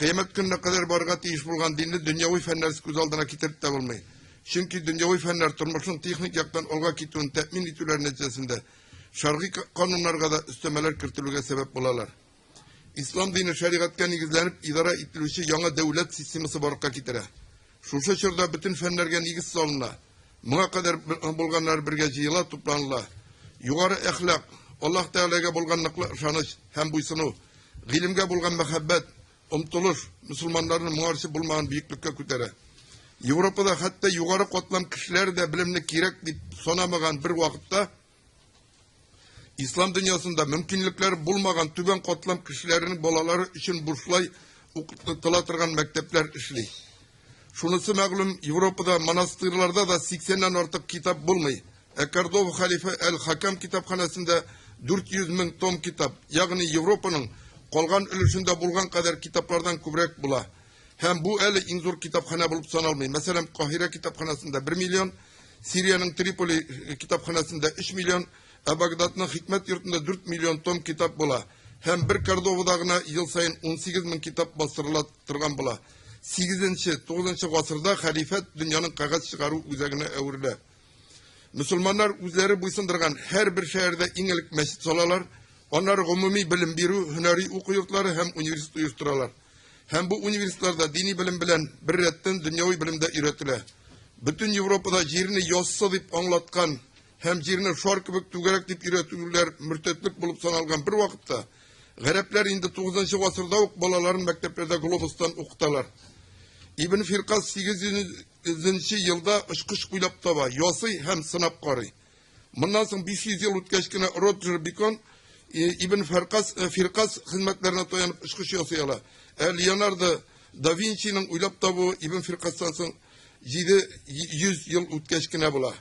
Кыямәт көненә кадәр барырга тиеш булган динне дөньяви фәннәрсез күз алдына китереп тә булмый. Чөнки дөньяви фәннәр тормышның техник яктан алга китүен тәэмин итүләр нәтиҗәсендә шәргый кануннарга да өстәмәләр кертелүгә сәбәп булалар. Ислам дине шәригатькә нигезләнеп идарә ителүче яңа дәүләт системасы барлыкка китерә. Шушы чорда бөтен фәннәргә нигез салына. Моңа кадәр булганнар бергә җыела, тупланыла. Югары әхлак, Аллаһ Тәгаләгә булган ныклы ышаныч һәм буйсыну, гыйлемгә булган мәхәббәт, омтылыш мөселманнарны моңарчы булмаган бөеклеккә күтәрә. Европада хәтта югары катлам кешеләре дә белемне кирәк дип санамаган бер вакытта Ислам дөньясында мөмкинлекләре булмаган түбән катлам кешеләренең балалары өчен бушлай укытыла торган мәктәпләр эшли. Шунысы мәгълүм, Европада монастырьларда да 80-нән артык китап булмый. Ә Кордова хәлифе Әл-Хакам китапханәсендә 400 мең том китап, ягъни Европаның калган өлешендә булган кадәр китаплардан күбрәк була. Һәм бу әле иң зур китапханә булып саналмый. Мәсәлән, Каһирә китапханәсендә 1 миллион, Сириянең Триполи китапханәсендә 3 миллион, ә Багдадның Хикмәт йортында 4 миллион том китап була. Һәм бер Кордовада гына ел саен 18 мең китап бастырыла торган була. 8-9 гасырда хәлифәт дөньяның кәгазь чыгару үзәгенә әверелә. Мөселманнар үзләре буйсындырган һәрбер шәһәрдә иң элек мәчет салалар, аннары гомуми белем бирү, һөнәри уку йортлары һәм университет оештыралар. Һәм бу университетларда дини белем белән беррәттән дөньяви белем дә өйрәтелә. Бөтен Европада җирне яссы дип аңлаткан һәм җирне шар кебек түгәрәк дип өйрәтүләр мөртәтлек булып саналган бер вакытта, гарәпләр инде 9 гасырда ук балаларын мәктәпләрдә глобустан укыталар. Ибн Фиркас 800 елда очкыч уйлап таба, ясый һәм сынап карый. Моннан соң 500 ел үткәч кенә Роджер Бекон Ибн Фаркас, Фиркас хезмәтләренә таянып очкыч ясый ала. Ә Леонардо да Винчиның уйлап табуы Ибн Фиркастан соң 700 ел үткәч кенә була.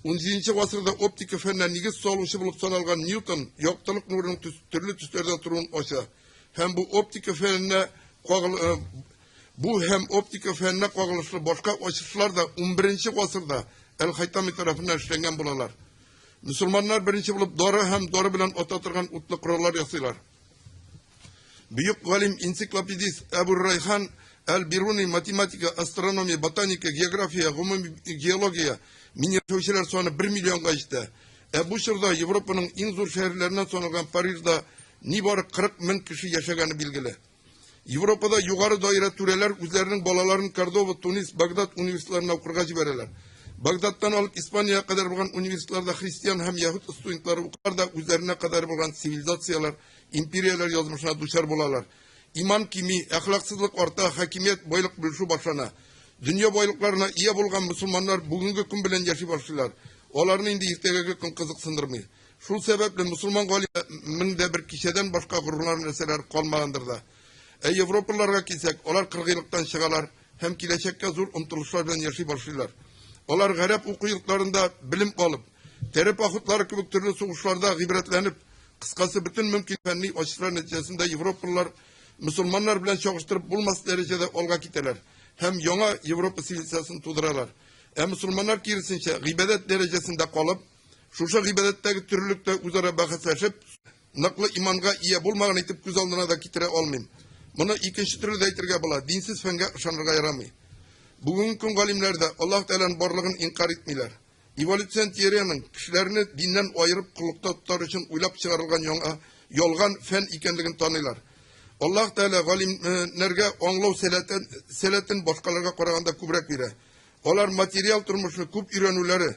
17 гасырда оптика фәненә нигез салучы булып саналган Ньютон яктылык нурының төрле төсләрдә торуын ача. Һәм бу оптика фәненә кагыл Бу һәм оптика фәненә кагылышлы башка ачышлар да 11 гасырда Әл-Хайтами тарафыннан эшләнгән булалар. Мөселманнар беренче булып дары һәм дары белән ата торган утлы кораллар ясыйлар. Бөек галим, энциклопедист Әбу Райхан Әл-Бируни математика, астрономия, ботаника, география, гомуми геология, минералчылар саны 1 миллионга җитә. Ә бу чорда Европаның иң зур шәһәрләреннән саналган Парижда нибары 40 мең кеше яшәгәне билгеле. Европада югары даирә түрәләр үзләренең балаларын Кордова, Тунис, Багдад университетларына укырга җибәрәләр. Багдадтан алып Испаниягә кадәр булган университетларда христиан һәм яһүд студентлары укыйлар да үзләренә кадәр булган цивилизацияләр, империяләр язмышына дучар булалар. Иман кими, әхлаксызлык арта, хакимият, байлык бүлешү башлана. Дөнья байлыкларына ия булган мөселманнар бүгенге көн белән яши башлыйлар. Аларны инде иртәгәге көн кызыксындырмый. Шул сәбәпле мөселман галим мең дә бер кичәдән башка горурланыр нәрсәләр калмагандыр да. Ә европалыларга килсәк, алар кыргыйлыктан чыгалар һәм киләчәккә зур омтылышлар белән яши башлыйлар. Алар гарәп уку йортларында белем алып, тәре походлары кебек төрле сугышларда гыйбрәтләнеп, кыскасы, бөтен мөмкин фәнни ачышлар нәтиҗәсендә европалылар мөселманнар белән чагыштырып булмас дәрәҗәдә алга китәләр һәм яңа Европа цивилизациясен тудыралар. Ә мөселманнар киресенчә, гыйбадәт дәрәҗәсендә калып, Шушы гыйбадәттәге төрлелектә үзара бәхәсләшеп, ныклы иманга ия булмаган итеп күз алдына да китерә алмыйм. Моны икенче төрле дә әйтергә була, динсез фәнгә ышанырга ярамый. Бүгенге көн галимнәре дә Аллаһ Тәгаләнең барлыгын инкарь итмиләр. Эволюцион теориянең кешеләрне диннән аерып коллыкта тотар өчен уйлап чыгарылган яңа ялган фән икәнлеген таныйлар. Аллаһ Тәгалә галимнәргә аңлау сәләтен, сәләтен башкаларга караганда күбрәк бирә. Алар материал тормышны күп өйрәнүләре,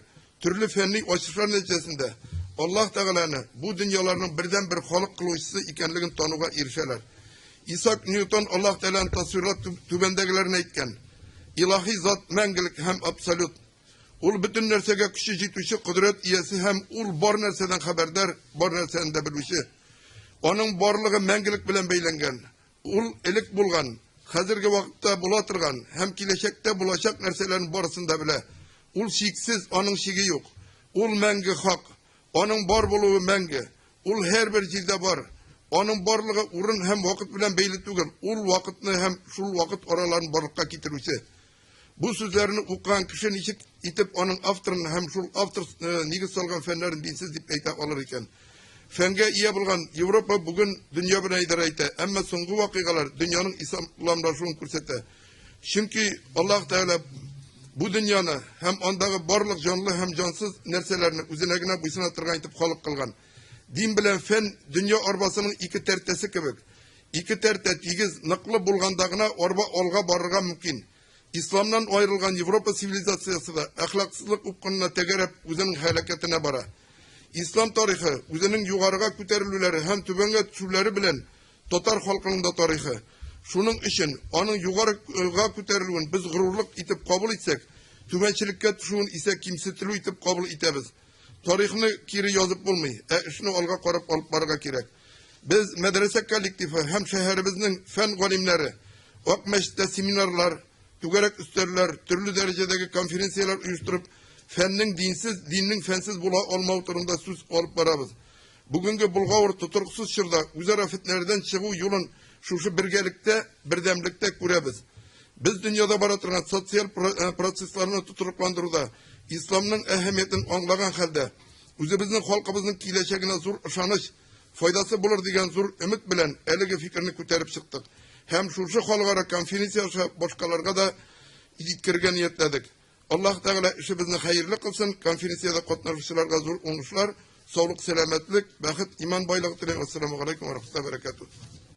төрле фәнни ачышлар нәтиҗәсендә Аллаһ Тәгаләне бу дөньяларның бердәнбер халык кылучысы икәнлеген тануга ирешәләр. Исаак Ньютон Аллаһ Тәгаләне тасвирлап түбәндәгеләрне әйткән: Илаһи зат мәңгелек һәм абсолют. Ул бөтен нәрсәгә көче җитүче кодрәт иясе һәм ул бар нәрсәдән хәбәрдар, бар нәрсәне дә белүче. Аның барлыгы мәңгелек белән бәйләнгән. Ул элек булган, хәзерге вакытта була торган һәм киләчәктә булачак нәрсәләрнең барысын да белә. Ул чиксез, аның чиге юк. Ул мәңге хак. Аның бар булуы мәңге. Ул һәрбер җирдә бар. Аның барлыгы урын һәм вакыт белән бәйле түгел. Ул вакытны һәм шул вакыт араларын барлыкка китерүче. Бу сүзләрне укыган кеше ничек итеп аның авторын һәм шул автор нигез салган фәннәрен динсез дип әйтә алыр икән? Фәнгә ия булган Европа бүген дөнья белән идарә итә, әмма соңгы вакыйгалар дөньяның исламлашуын күрсәтә. Чөнки Аллаһ Тәгалә бу дөньяны һәм андагы барлык җанлы һәм җансыз нәрсәләрне үзенә генә буйсына торган итеп халык кылган. Дин белән фән дөнья арбасының ике тәртәсе кебек. Ике тәртә тигез, ныклы булганда гына арба алга барырга мөмкин. Исламнан аерылган Европа цивилизациясе дә әхлаксызлык упкынына тәгәрәп үзенең һәлакәтенә бара. Ислам тарихы үзенең югарыга күтәрелүләре һәм түбәнгә төшүләре белән татар халкының да тарихы. Шуның өчен аның югарыга күтәрелүен без горурлык итеп кабул итсәк, түбәнчелеккә төшүен исә кимсетелү итеп кабул итәбез. Тарихны кире язып булмый, ә эшне алга карап алып барырга кирәк. Без мәдрәсә коллективы һәм шәһәребезнең фән галимнәре Ак мәчеттә семинарлар, түгәрәк өстәлләр, төрле дәрәҗәдәге конференцияләр оештырып, фәннең динсез, диннең фәнсез була алмавы турында сүз алып барабыз. Бүгенге болгавыр, тотрыксыз чорда үзара фетнәләрдән чыгу юлын шушы бергәлектә, бердәмлектә күрәбез. Без дөньяда бара торган социаль процессларны тотрыкландыруда исламның әһәмиятен аңлаган хәлдә, үзебезнең халкыбызның киләчәгенә зур ышаныч, файдасы булыр дигән зур өмет белән әлеге фикерне күтәреп чыктык. Һәм шушы халыкара конференция аша башкаларга да җиткерергә ниятләдек. Аллаһ Тәгалә эшебезне хәерле кылсын, конференциядә катнашучыларга зур уңышлар, саулык, сәламәтлек, бәхет, иман байлыгы телим. Ассаламу алейкум ва рахматуллаһи ва баракатуһ.